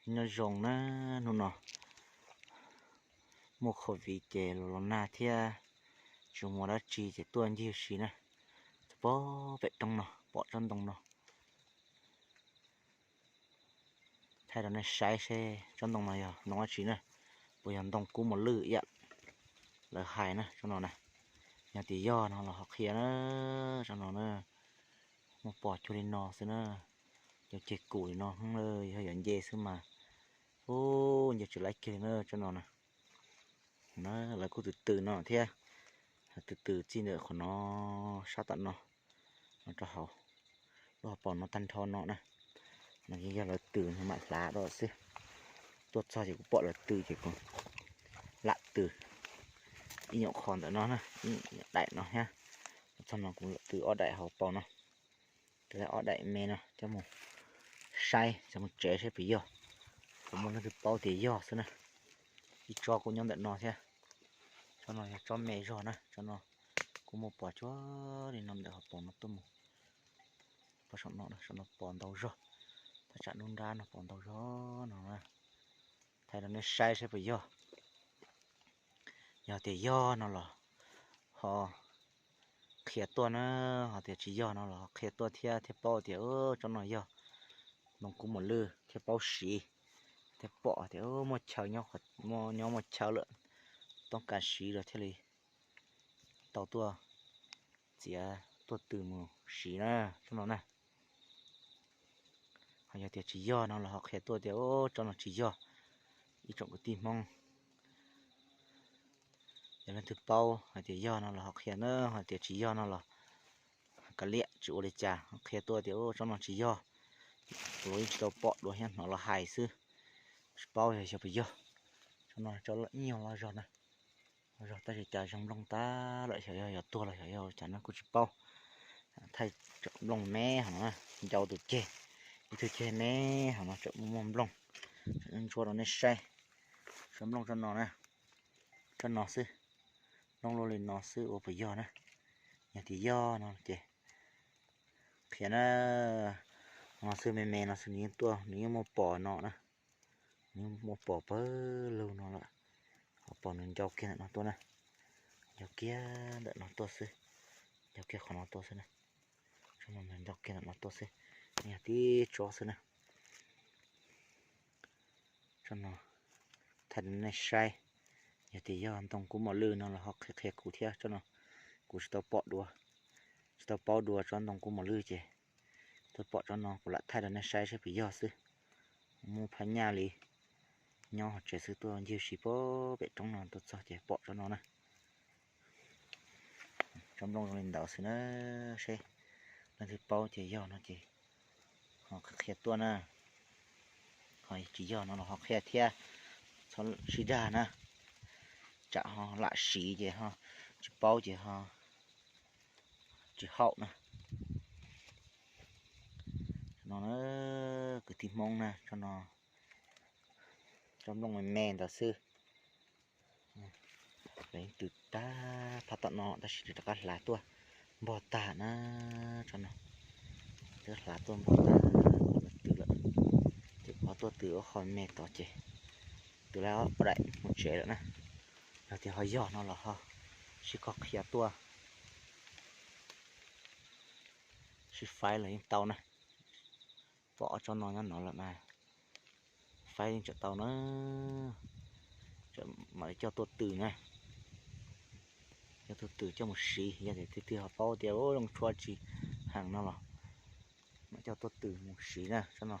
Nyob zoo na, hnub no muaj covid ces los los nag thiab tsis muaj dab tsi ces tuaj ncig si na, pog pem roob no pom tsob ntoo no. Thaij rau nej saib seb tsob ntoo no yog ntoo dab tsi na, puas yog ntoo kub mos lwj ib yam lawv hais na tsob no na. Yog tias yog no los ho qhia na, tsob no na, muaj pom cuag li no xwb na, cov ceg kus li no, yog yog nce xwb mas, ub, nce tsis laib kiag li na tsob no na. Lawv kuj tws tws no thiab, tws tws txij ntawm qhov no sab tom no, no rau hauv lub hauv paus no tag nrho no na. No yog lawv tws mam hlav rau xwb. Tuaj txog ces kuv pom lawv tws ces kuv lam tws ib nyuam qho ntawm no na, ib nyuam daim no thiab. Txog no kuv lam tws ob daim hauv paus no, tws ob daim me no coj mus saib, coj mus tsev saib puas yog. Kuv muaj leej twg paub tias yog xwb na. Ib tsob kuj nyob ntawm no thiab. Tsob no yog tsob me zog na, tsob no kuj muaj pos cuag li no ntawm hauv paus no tuaj mus. Pos saum no, saum no pos ntau zog, thaj tsam nruab nrab no pos ntau zog no na. Thaij rau nej saib saib puas yog. Yog tias yog no los ho qhia tuaj na, ho tias tsis yog no los ho qhia tuaj thiab, thiaj paub tias tsob no yog ntoo kub mos lwj thiab paub siv, thiaj pom tias muaj chaw nyob, nyob muaj chaw lawm, toob kas siv los thiaj li tau tuaj txiav tuaj tws mus siv na, tsob no na. Ho yog tias tsis yog no los ho qhia tuaj tias tsob no tsis yog. Ib tsoom kwv tij Hmoob, yog leej twg paub hais tias yog no los ho qhia na, ho tias tsis yog no los kav liam tsis ua li cas, ho qhia tuaj tias tsob no tsis yog. Kuv los yeej tsis tau pom dua thiab, hnov los hais xwb, tsis paub yog xyov puas yog. Tsob no tsob ib nyuag loj zog na, loj zog tab sis cas zoo nplooj tag lawm, xyov yog yuav tuag los xyov yog cas no kuj tsis paub. Thaij tsob nplooj me hov no, ncau tus ceg, ib tug ceg me hov no tseem muaj muaj nplooj, ntsuab rau nej saib. Tsob nplooj tsob no na, tsob no xwb, nplooj luaj li no xwb ua puas yog na. Yog tias yog no ces qhia na, no xwb me me no xwb nws yeej tuaj, nws yeej muaj pos no na, nws yeej muaj pos pawg lug no lawm. Ho pos nws ncau kiag ntawm no tuaj na, ncau kiag ntawm no tuaj xwb, ncau kiag qhov no tuaj xwb na. Tsob no nws ncau kiag ntawm no tuaj xwb, yog tib tsob xwb na. Tsob no thaij nej saib, yog tias yog ntoo kub mos lwj no los ho qhia qhia kuv thiab, tsob no kuv tsis tau pom dua, tsis tau paub dua tsob ntoo kub mos lwj ces tuaj pom tsob no kuv lam thaij rau nej saib saib puas yog xwb. Muaj phab nyaj li nyob hauv tsev xwb, tuaj ncig si pog pem roob no tuaj txog ces pom tsob no na. Tsob nplooj zoo li ntawd xwb na, seb leej twg paub ces yog no ces ho qhia tuaj na, ho tsis yog no los ho qhia thiab, txhob sib dag na, tsam ho lam siv ces ho tsis paub ces ho tsis haum na. No na, kwv tij Hmoob na, tsob no tsob nplooj me me ntawd xwb. Lawv yeej tws tag phab tom no tab sis rov qab hlav tuaj npog tag na, tsob no twb hlav tuaj npog tag, tws lawm, ces kuv ho tuaj tws ob qho me tod ces tws lawm ob daim mus tsev lawm na. Yog tias ho yog no los ho sib koom qhia tuaj, sib faib los yeej tau na. Pom ob tsob no nyob no lawm mas faib yeej tseem tau na. Mam li coj tuaj tws na, coj tuaj tws coj mus siv, yog tias twg twg ho paub tias zoo tshuaj tsis heev no los mam coj tuaj tws mus siv na tsob no.